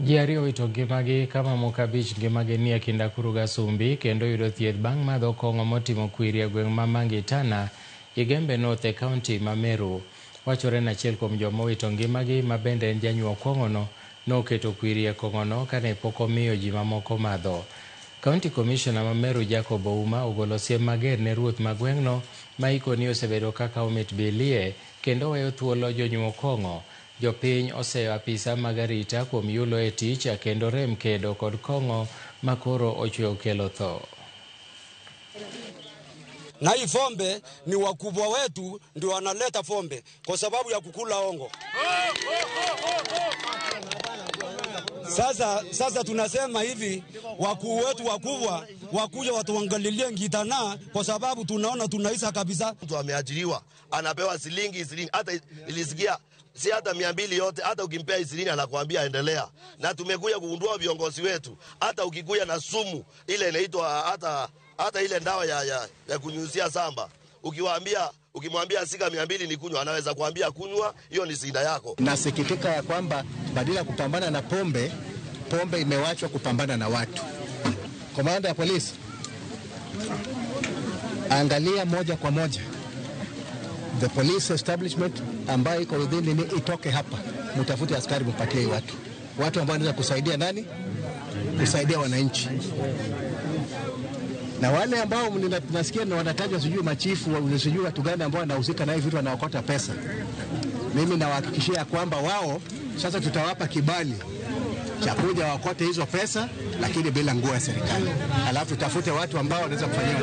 Ji ariyo owito ngimagi ka mamoko abich ngimagi nie kind akuru gi Asumbi kendo yudo thieth bang' madho kong'o motimo kwiri e gweng' ma Mangitana, Igembe North e kaunti ma Meru. Wachore ni achiel kuom joma owito ngimagi ma bende en janyuo kong'ono noketo kwiri e kong'ono kane pok omiyo ji mamoko madho. County Commissioner ma Meru Jacob Ouma ogolo siem mager ne ruoth ma gweng'no ma ikoni osebedo kaka omit bilie kendo weyo thuolo jonyuo kong'o. Jopiny oseyo apisa mag arita kuom yulo e tich kendo rem kedo kod kong'o ma koro ochwe kelo tho. Na hii pombe ni wakubwa wetu ndio wanaleta pombe kwa sababu ya kukula ongo. Sasa tunasema hivi, wakuu wetu wakubwa wakuja watuangalilie Ngitana kwa sababu tunaona tunaisa kabisa. Mtu ameajiriwa anapewa shilingi 20, hata ilisikia si hata 200 yote, hata ukimpea 20 anakuambia endelea. Na tumekuja kugundua viongozi wetu, hata ukikuja na sumu ile inaitwa hata ile dawa ya kunyunyizia samba, ukimwambia sika 200 ni kunywa, anaweza kuambia kunywa, hiyo ni shida yako. Nasikitika ya kwamba badala ya kupambana na pombe, pombe imewachwa kupambana na watu. Komanda ya polisi, angalia moja kwa moja the police establishment ambayo iko within nini itoke hapa, mtafute askari mpatie watu, watu ambao wanaweza kusaidia nani, kusaidia wananchi. Na wale ambao nasikia na wanatajwa sijui machifu, sijui watu gani ambao wanahusika na hivi vitu wanaokota pesa, mimi nawahakikishia kwamba wao sasa tutawapa kibali cha kuja wakote hizo pesa, lakini bila nguo ya serikali. Alafu tutafute watu ambao wanaweza kufanyia.